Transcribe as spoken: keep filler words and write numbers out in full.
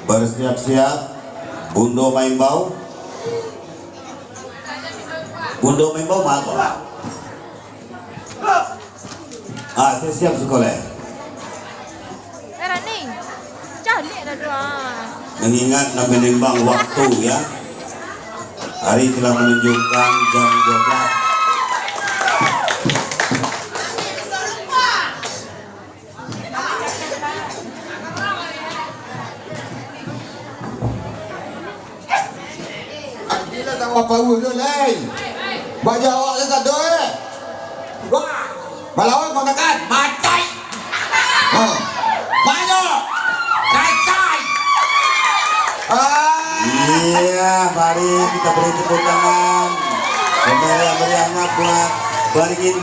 Bersiap-siap, Bundo maimbau. Bundo maimbau, mangko lah. Ah, siap-siap sekolah. Eh, Rani, caliak dah tu, ah. Mengingat dan menimbang waktu, ya. Hari telah menunjukkan jam dua belas. Gila, tambah power tu, lai. Baja awak tu sado, eh. Wah, balawan manggakan, matai. Ha. Banyak. Kasai. Ah. Iya, mari kita beri tepuk tangan. Pemeriah-meriahnya buat Baringin